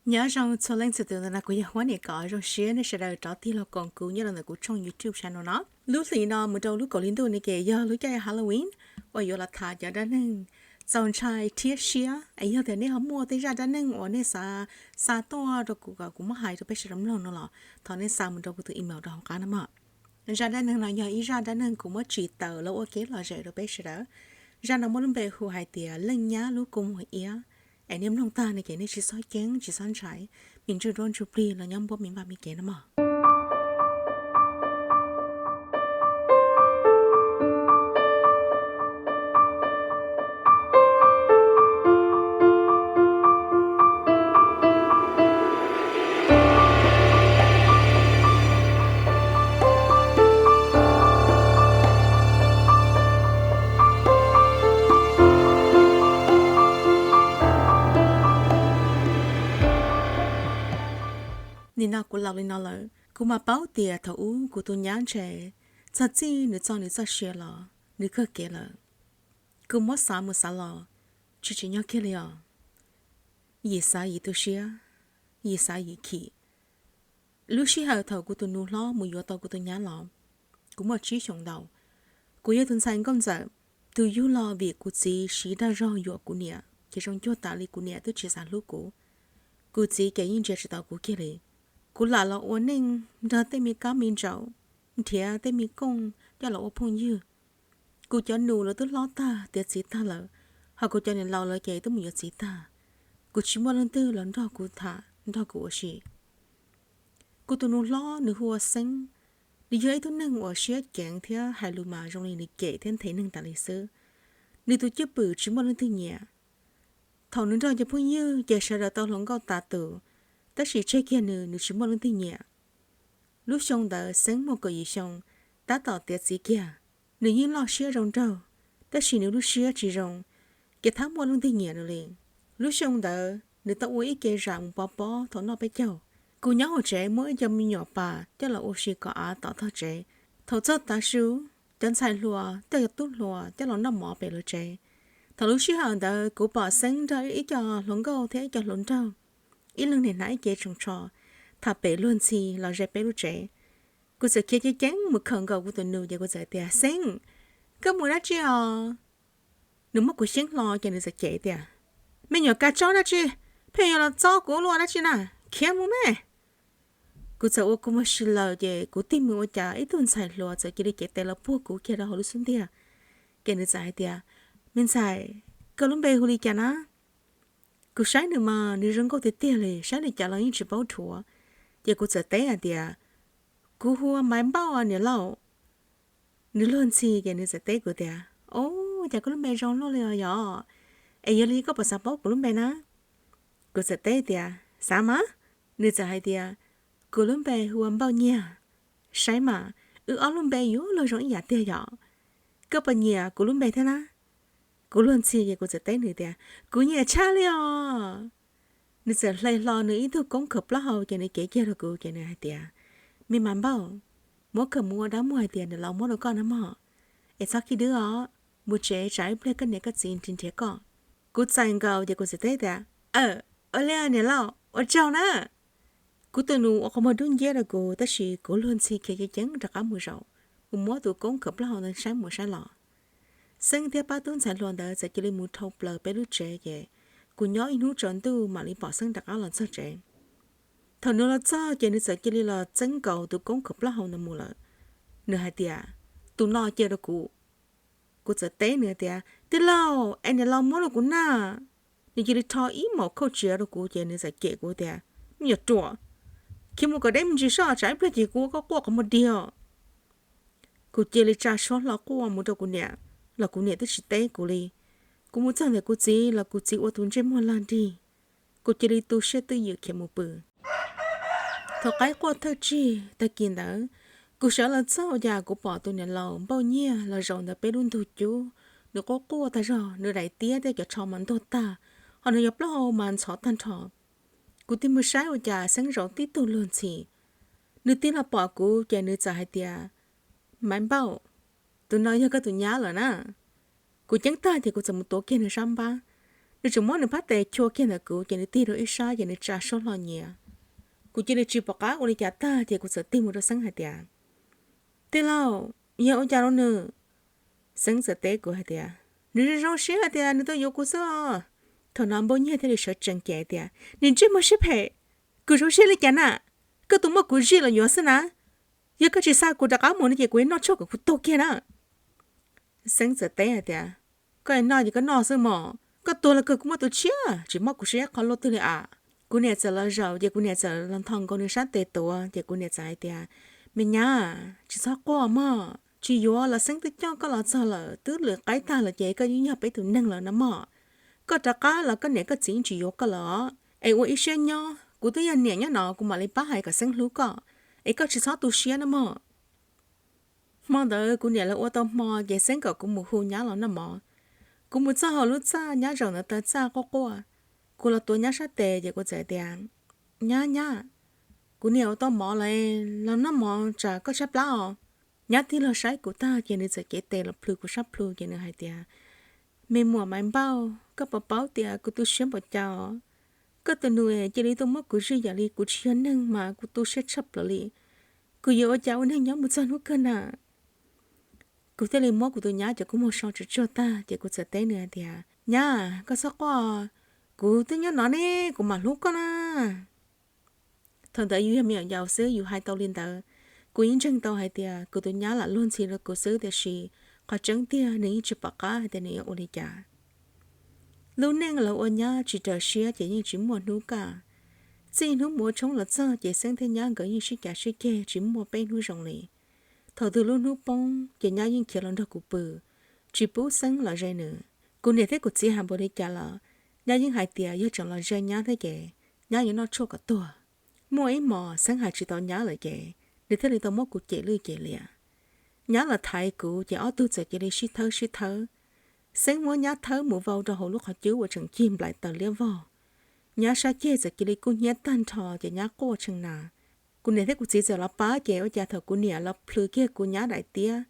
Nyob zoo txhua leej txhua tus, ntawm no kuv yog Huab Niam Kos. Zoo siab nej sawv daws rov tig los koom kuv nyob rau ntawm kuv tshooj YouTube channel no. Lub hlis no mus rau lub kaum hli ntuj no ces yog lub caij Halloween uas yuav los tham cov dab neeg txaus ntshai thiab siab. Es yog tias nej ho muaj tej zaj dab neeg uas nej xav xa tuaj rau kuv kom kuv muab hais rau peb sawv daws mloog no los thov nej xa mus rau kuv tus email rau hauv qab no mog. Zaj dab neeg no yog ib zaj dab neeg kuv muab tsim tawm los ua kev lom zem rau peb sawv daws. Zaj no muaj lub npe hu hais tias Leej Nyab lub kua muag iab. Es nej mloog tag no ces nej tsis txhob ceeb tsis txhob ntshai, me ntsuj duab ntsuj plig los nyob npuab me vaj me kev no mog. Nim no kuv laus li no lawm, kuv mas paub tias thaum ub kuv tus nyab ntshe txog txij nws txoj nws txoj sia los nws kawg kev lawm. Kuv muab xav mus xav los tsis tsim nyog kiag li os. Yim xav yim tu siab, yim xav yim chim. Lub sij hawm thaum kuv tus nus hlob mus yuav tau kuv tus nyab los, kuv muaj tsib xyoos ntau. Kuv yog tus ntxhais nkauj ntxawm, tus yug los vim kuv txiv siv dag zog yuam kuv niam ces zoo cuag tas li kuv niam twb tsis xav hlub kuv. Kuv txiv ces yeej ntsia tsis tau kuv kiag li. Kuv lam los ua neej nrog tej me kab me ntsaum, nrhiav tej me kooj coj los ua phooj ywg. Kuv cov nus los twb hlob tag tiav txiv tag lawm, ho kuv cov niam laus lawv ces twb mus yuav txiv tag. Kuv tsis muaj leej twg los nrog kuv tham nrog kuv ua si. Kuv tus nus hlob nws hu ua Xeeb, nws yog ib tug neeg uas siab ceev thiab hais lus mas zoo li nws cem thiab nthe neeg tas li xwb. Nws tus cwj pwm tsis muaj leej twg nyiam. Thaum nws nrog cov phooj ywg ces sawv daws tau hluas nkauj tas tus, tab sis tseg kiag nws, nws tsis muaj leej twg nyiam. Lub xyoo ntawd Xeeb muaj kaum yim xyoo, tab tom tiav txiv kiag. Nws yeej loj siab zoo nraug, tab sis nws lub siab tsis zoo, ces thab muaj leej twg nyiam nws li. Lub xyoo ntawd nws tau ua ib ke zam mus pov pob thaum noj peb caug. Kuv nyob hauv tsev muab ib co me nyuam pas coj los ua si kom av tom tog tsev. Thaum txog tav su, cov ntxhais hluas coj cov tub hluas coj los noj mov pem lawv tsev. Thaum lub sij hawm ntawd kuv pom Xeeb nrog ib co hluas nkauj thiab ib co hluas nraug, ib leeg niag hnav ib cev tsoos tsho, tham pem luag ntxhi los ze peb lub tsev. Kuv txawm khiav ceev ceev mus khawm nkaus kuv tus nus ces kuv txawm tias, Xeeb, koj mus dab tsi os? Nws muab kuv xyeeb hlo ces nws txawm cem tias, Me nyuam kav tsob dab tsi, pheej yuav los txob kuv luaj dab tsi na, khiav mus me. Kuv txawm ua kua muag si lawm ces kuv tig mus ua cas ib tug ntxhais hluas txawm cia li cev tes los puag kuv kiag rau hauv lub xub ntiag. Ces nws txawm hais tias, Me ntxhais, koj lub npe hu li cas na? Kuv saib nws mas nws zoo nkauj tiag tiag li, saib li cas los yeej tsis paub dhuav. Ces kuv txawm teb hais tias, Kuv hu ua Maiv Npauj niam lauj. Nws luag ntxhi ces nws txawm teb kuv tias, Au, cas koj lub npe zoo luaj li os yom? Es yog li koj puas xav paub kuv lub npe na? Kuv txawm teb tias, Xav mas. Nws txawm hais tias, Kuv lub npe hu ua Npauj Nyiag. Saib mas, wb ob lub npe yuav luag zoo ib yam tiag yom. Koj puas nyiam kuv lub npe thiab na? Kuv luag ntxhi ces kuv txawm teb nws tias, Kuv nyiam tshaj li os. Nws txawm hle hlo nws ib tug koob khaws plaub hau ces nws cev kiag rau kuv ces nws hais tias, Me Maiv Npauj, muab khaws mus ua dab muag hais tias niam laus muab rau koj na mog. Es txhob khib dwb os, mus tsev tsam ib pliag koj niam koj txiv nrhiav koj. Kuv txais nkaus ces kuv txawm teb tias, Aw, ua li niam laus, ua tsaug na. Kuv tus nus ua qhov muag dub nciab rau kuv tab sis kuv luag ntxhi khiav ceev ceev rov qab mus zaum, mus muab tus koob khaws plaub hau ntawd saib mus saib los. Xeeb thiab pab tub ntxhais hluas ntawd txawm cia li mus dhau plaws peb lub tsev ces kuv nyob ib hnub tsaus ntuj mam li pom Xeeb rov qab los txog tsev. Thaum nws los txog ces nws txawm cia li los txeeb nkaus tus koob khaws plaub hau ntawd mus lawm. Nws hais tias, Tus no cia rau kuv. Kuv txawm teb nws tias, Tij laug, es niam laus muab rau kuv na. Nws cia li rho ib maum khauj tsiav rau kuv ces nws txawm cem kuv tias, Me nyuam ruam, khiav mus kom deb me ntsis soj tsam ib pliag ces kuv ua koj quaj qhov muag diag. Kuv cia li tsa suab hlo quaj mus rau kuv niam, los kuv niam twb tsis teb kuv li. Kuv mus txog ntawm kuv txiv los kuv txiv ua tus ntsej muag lag nrig. Kuv cia li tu siab twj ywm khiav mus pw. Thaum qaib quaj thawj tsig tag kis ntawd, kuv sawv los txog ua cas kuv pom tus niam laus Npauj Nyiag los zaum ntawm peb lub ntug cub, nws quaj quaj tag zog, nws daim tiab thiab cov tsho mas ntuag tag, ho nws cov plaub hau mas ntxhov tag nrho. Kuv tig mus saib ua cas Xeeb zaum tib tug luag ntxhi. Nws tig los pom kuv ces nws txawm hais tias, Maiv Npauj, tus no yog koj tus nyab lawm na. Kuv ceeb tag ces kuv txawm mus tuav kiag nws sab npab. Nws tseem muab nws phab tes chua kiag ntawm kuv ces nws tig rau ib sab ces nws tsa suab hlo nyias. Kuv cia li tsis pom qab ua li cas tag ces kuv txawm tig mus rau Xeeb hais tias, Tij laug, yog ua cas rau nws? Xeeb txawm teb kuv hais tias, Nws zoo zoo siab hais tias nws tuaj yuav kuv xwb os. Thaum no Npauj Nyiag thiaj li sawv tsees ces tias, Niag ntsej muag siab phem, kws zoo siab li cas na? Koj tus muaj kuv zij los yuav xwb na. Yog koj tsis xa kuv rov qab mus no ces kuv yuav noj tshuaj kom kuv tuag kiag na. Xeeb txawm teb hais tias, Koj noj ces koj noj xwb mog, koj tuag los kawg kuv muaj tus tshiab, tsis mob kuv siab qhov luaj twg li as. Kuv niam txawm los zaum ces kuv niam txawm los ntho nkaus nws sab tes tuav ces kuv niam txawm hais tias, Me nyab, tsis txhob quaj mog, tsis yuav los Xeeb twb coj koj los txog lawm, twb lwm qaib tag lawm ces koj yeej yog peb tus neeg lawm no mog. Koj rov qab los koj niam koj txiv yeej tsis yuav koj lawm os. Es ua ib siab nyob, kuv twb yog niam nyob no kuv mam li pab hais kom Xeeb hlub koj, es koj tsis txhob tu siab no mog. Hmo ntawd kuv niam lawv ua tau hmo ces Xeeb kom kuv mus hu nyab los noj mov. Kuv mus txog hauv lub txaj, nyab zaum ntawm taw txaj quaj quaj. Kuv los tuav nyab sab tes ces kuv txawm tias, Nyab, nyab, kuv niam ua tau mov lawm, los noj mov tsam koj tshaib plab os. Nyab tig los saib kuv tag ces nws txawm cev tes los plhws kuv sab plhu ces nws hais tias, Me muam Maiv Npauj, koj puas paub tias kuv tu siab npaum cas os? Koj tus nus cia li tuaj muab kuv zij yam li kuv tsis yog neeg mas kuv tu siab tshaj plaws li. Kuv yuav ua cas ua neeg nyob mus txog hnub kawg na? Kuv thiaj li muab kuv tus nyab cov kua muag so tsuag tsuag tag ces kuv txawm teb nws hais tias, Nyab, koj txhob quaj, kuv twb nyob no ne, kuv mam hlub koj na. Thaum ntawd yus yog me nyuam yaus xwb yus hais tau li ntawd. Kuv yeej ntseeg tau hais tias kuv tus nyab lam luag ntxhi rau kuv xwb tiam sis qhov tseeb tiag nws yeej tsis pom qab hais tias nws yuav ua li cas. Lub neej los ua nyab tsis raws siab ces yeej tsis muaj hnub kaj. Txij hnub mus ua tshoob los txog ces Xeeb thiab nyab nkawd yeej sib cav sib ceg tsis muaj peb hnub zoo li. Thaum twg lub hnub poob ces nyab yeej khiav los nrog kuv pw, tsis pub Xeeb los ze nws. Kuv niam thiab kuv txiv hais npaum li cas los nyab yeej hais tias yog tseem los ze nyab thiab ces nyab yuav noj tshuaj kom tuag. Muaj ib hmos Xeeb hais tsis tau nyab lawm ces nws thiaj li tau muab kuv cem lwj cem liam. Nyab los thaiv kuv ces ob tug txawm cia li sib thawb sib thawb. Xeeb muab nyab thawb mus vau rau hauv lub qhov cub uas tseem cig nplaim taws liab vog. Nyab sab ceg txawm cia li kub hnyiab tag nrho ces nyab quaj tshee nas. Kuv niam thiab kuv txiv txawm los pab ces ua cas thaum kuv niam los plhws kiag kuv nyab daim tiab,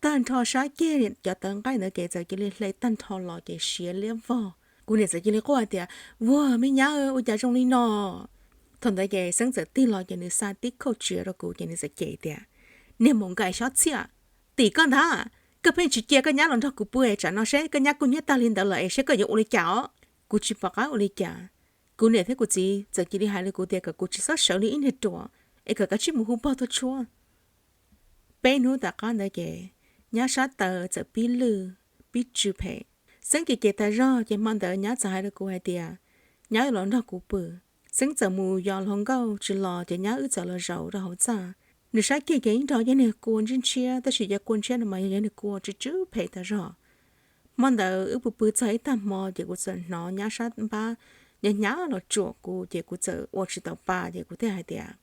tag nrho sab ceg cov tawv nqaij ntawd ces txawm cia li hle tag nrho los ces siav liab vog. Kuv niam txawm cia li quaj tias, Vuag, me nyab, ua cas zoo li no? Thaum ntawd ces Xeeb txawm tig los ces nws xa tib khauj tsiav rau kuv ces nws txawm cem tias, Niag maum nkais xyob txhiaj, tim koj ntag, koj pheej tsis cia koj nyab los nrog kuv pw es tsam no seb koj nyab kub hnyiab tag li ntawd lawm es seb koj yuav ua li cas os. Kuv tsis pom qab ua li cas. Kuv niam thiab kuv txiv txawm cia li hais li kuv tias kom kuv tsis txhob sawv li ib niag ruam, es kom kav tsij mus hu pog tuaj tshuab. Peb hnub tom qab ntawd ces nyab sab taw txawm pib lwj, pib tsw phem. Xeeb ces cem tas zog ces hmo ntawd nyab txawm hais rau kuv hais tias nyab yuav los nrog kuv pw. Xeeb txawm mus yos hluas nkauj tsis los ces nyab wb txawm los zaum rau hauv txaj. Nws sab ceg ces ib nrog cov niag kua ntshiab ntshiab tab sis cov kua ntshiab no mas yog cov niag kua tsw tsw phem tas zog. Hmo ntawd wb pw pw txog ib tag hmo ces kuv txawm hnov nyab sab npab hnyav hnyav los tsuam kuv ces kuv txawm ua tsis tau pa ces kuv thiaj hais tias,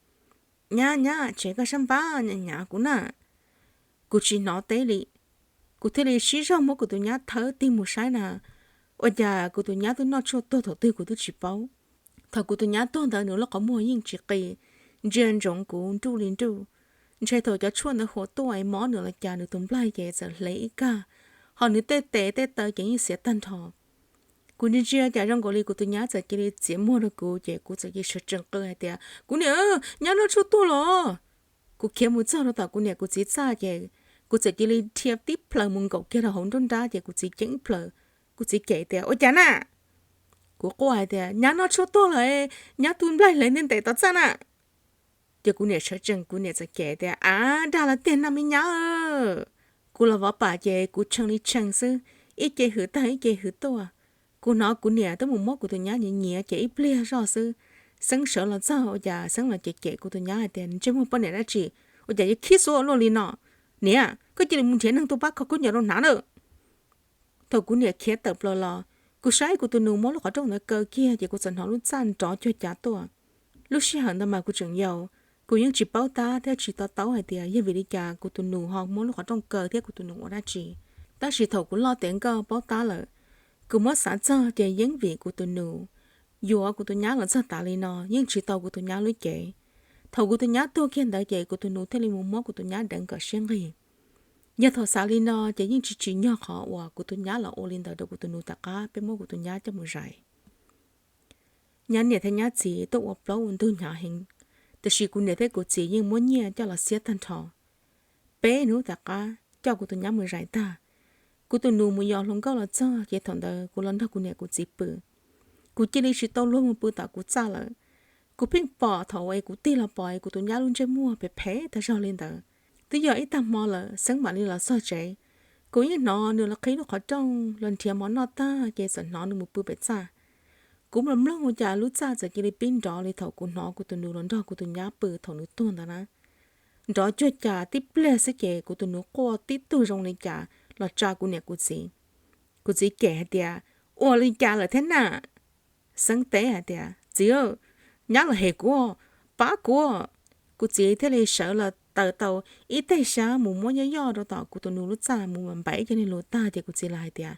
Nyab, nyab, tseg koj sab npab hnyav hnyav kuv na. Kuv tsis hnov teb li. Kuv thiaj li sib zog muab kuv tus nyab thawb tig mus saib na, ua cas kuv tus nyab twb noj tshuaj tuag thaum twg kuv twb tsis paub. Thaum kuv tus nyab tuag ntawd nws lub qhov muag yeej tsis qi, ntsia ntsoov kuv nruj li nruj. Ntshe thaum cov tshuaj ntawd huam tuaj es mob nws los cas nws tus nplaig ces txawm hle ib kag, ho nws tej tes tej taw ces yeej xiav tag nrho. Kuv ntsia ntsia cas zoo nkaus li kuv tus nyab txawm cia li txiav muag rau kuv ces kuv txawm cia li sawv tsees qw hais tias, Kuv niam, nyab noj tshuaj tuag los! Kuv khiav mus txog rau tom kuv niam kuv txiv txaj ces kuv txawm cia li dhia tib plaws mus nkaum kiag rau hauv nruab nrab ces kuv txiv ceeb plaws. Kuv txiv cem tias, Ua cas na? Kuv quaj hais tias, Nyab noj tshuaj tuag lawm, nyab tus nplaig hle ntev ntev tom txaj na. Ces kuv niam sawv tsees, kuv niam txawm cem tias, Av, dag los tiag na me nyab. Kuv los vov pam ces kuv tshee li tshee xwb, ib ce hwm tag ib ce hwm tuaj. Kuv hnov kuv niam twb mus muab kuv tus nyab nyiav nyiav ces ib pliag zoj xwb, Xeeb sawv los txog ua cas Xeeb los cem cem kuv tus nyab hais tias, Ntsej muag poj niam dab tsi, ua cas yuav khib xuav ua luaj li no? Niam, koj cia li mus nrhiav neeg tuaj pab kho kub ncaws rau hnav na. Thaum kuv niam khiav tawm plaws los, kuv saib kuv tus nus muab lub qhov rooj ntawd kaw kiag ces kuv txawm hnov lub txaj nrov cuag cav tuaj. Lub sij hawm ntawd mas kuv tseem yau, kuv yeej tsis paub tab thiab tsis to taub hais tias yog vim li cas kuv tus nus ho muab lub qhov rooj kaw thiab kuv tus nus ua dab tsi. Tab sis thaum kuv loj tiav nkauj paub tab lawm, kuv muab xav txog ces yeej vim kuv tus nus yuav kuv tus nyab los txog tas li no yeej tsis tau kuv tus nyab lub cev. Thaum kuv tus nyab tuag kiag ntawd ces kuv tus nus thiaj li mus muab kuv tus nyab deev kom siab nqig. Yog thaum xav li no ces yeej tsis tsim nyog qhov uas kuv tus nyab los ua li ntawd rau kuv tus nus tom qab peb muab kuv tus nyab coj mus zais. Nyab niam thiab nyab txiv tuaj ua plaub ua ntug hnyav heev, tiam sis kuv niam thiab kuv txiv yeej muab nyiaj coj los xiab tag nrho. Peb hnub tom qab coj kuv tus nyab mus zais tag, kuv tus nus mus yos hluas nkauj los txog ces thaum ntawd kuv los nrog kuv niam kuv txiv pw. Kuv cia li tsis tau luag mus pw tom kuv txaj lawm. Kuv pheej pom thaum es kuv tig los pom es kuv tus nyab lub ntsej muag phem phem tag zog li ntawd. Twb yog ib tag hmo lawm, Xeeb mam li los txog tsev. Kuv yeej hnov nws los qhib lub qhov rooj los nrhiav mov noj tag ces txawm hnov nws mus pw pem txaj. Kuv los mloog ua cas lub txaj txawm cia li pib nrov li thaum kuv hnov kuv tus nus los nrog kuv tus nyab pw thaum nws tuag ntawd na. Nrov cuag cas tib pliag xwb ces kuv tus nus quaj tib tug zoo li cas los tsa kuv niam kuv txiv. Kuv txiv cem hais tias, ua li cas lawm thiab na? Xeeb teb hais tias, txiv, nyab los hem kuv, pab kuv. Kuv txiv thiaj li sawv los taws tau ib teg xyab mus muab yoj yoj rau tom kuv tus nus lub txaj mus mam npaim ib co niag lus tag ces kuv txiv los hais tias,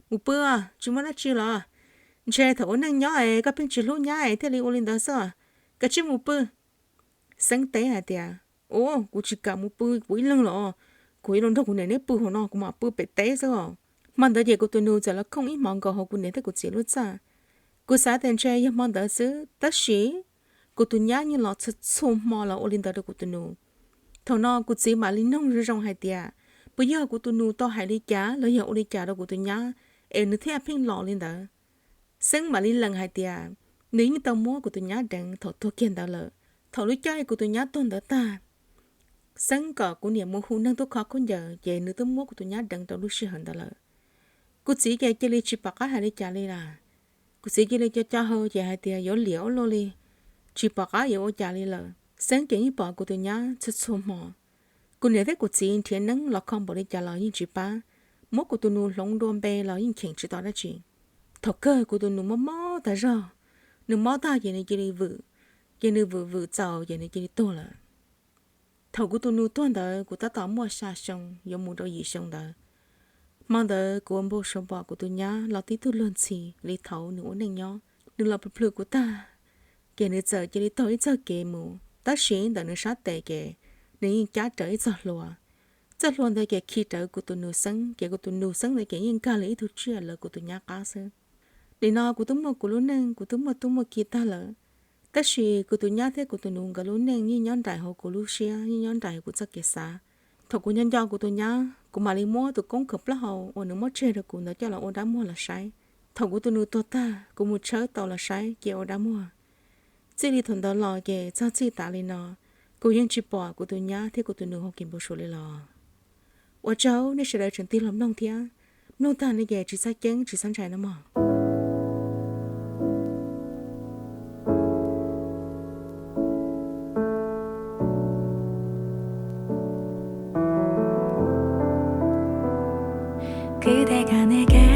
mus pw, tsis muaj dab tsi los? Ntshe thaum ua neej nyob es koj pheej tsis hlub nyab es thiaj li ua li ntawd xwb. Kav tsij mus pw. Xeeb teb hais tias, ua, kuv tsis kam mus pw kuv ib leeg los, kuv yuav los nrog kuv niam neb pw hauv no, kuv mam pw pem teb xwb os. Hmo ntawd ces kuv tus nus txawm los khooj ib hmos nkaus hauv kuv niam thiab kuv txiv lub txaj. Kuv xav tias ntshe yog hmo ntawd xwb, tab sis kuv tus nyab yeej los txhua txhua hmo los ua li ntawd rau kuv tus nus. Thaum no kuv txiv mam li noog zoo zoo hais tias, puas yog kuv tus nus tau hais li cas los yog ua li cas rau kuv tus nyab es nws thiaj pheej los li ntawd? Xeeb mam li lees hais tias, nws yeej tau muab kuv tus nyab deev thaum tuag kiag ntawd lawm. Thaum lub caij kuv tus nyab tuag ntawd tag, Xeeb kom kuv niam mus hu neeg tuaj kho khaub ncaws ces nws twb muab kuv tus nyab deev rau lub sij hawm ntawd lawm. Kuv txiv ces cia li tsis pom qab hais li cas li lawm. Kuv txiv cia li co co hau ces hais tias yuav liam ua luaj li, tsis pom qab yuav ua cas li lawm. Xeeb ces yeej pom kuv tus nyab txhua txhua hmo. Kuv niam thiab kuv txiv nrhiav neeb los kho npaum li cas los yeej tsis pab, muab kuv tus nus hloov dua npe los yeej cheem tsis tau dab tsi. Thaum kawg kuv tus nus mob mob tag zog, nws mob tag ces nws cia li vwm, ces nws vwm vwm txaus ces nws cia li tuag lawm. Thaum kuv tus nus tuag ntawd kuv tab tom muaj xya xyoo yuav mus rau yim xyoo ntawd. Hmo ntawd kuv ua npau suav pom kuv tus nyab los tib tug luag ntxhi li thaud nws ua neej nyob. Nws los plhws plhws kuv tag, ces nws txawm cia li taug ib txog kev mus, tab sis ntawm nws sab tes ces nws yeej cab rawv ib txog hlua. Txoj hlua ntawd ces khi rawv kuv tus nus Xeeb, ces kuv tus nus Xeeb ntawd ces yeej nkag li ib tug tsiaj lawv kuv tus nyab qab xwb. Nim no kuv twb muaj kuv lub neej, kuv twb muaj tub muaj ki tag lawm, tab sis kuv tus nyab thiab kuv tus nus nkawd lub neej yeej nyob nraim hauv kuv lub siab, yeej nyob nraim hauv kuv txoj kev xav. Thaum kuv nco nco kuv tus nyab, kuv mam li muab tus koob khaws plaub hau uas nws muab tseg rau kuv ntawd coj los ua dab muag los saib. Thaum kuv tus nus tuag tag, kuv mus tshawb tau los saib ces ua dab muag. Txij li thaum ntawd los ces txog txij tav li no, kuv yeej tsis pom kuv tus nyab thiab kuv tus nus hauv kev npau suav li los. Ua tsaug nej sawv daws tseem tig los mloog thiab. Mloog tag no ces tsis txhob ceeb tsis txhob ntshai no mog. Kuv thiaj kam ne ke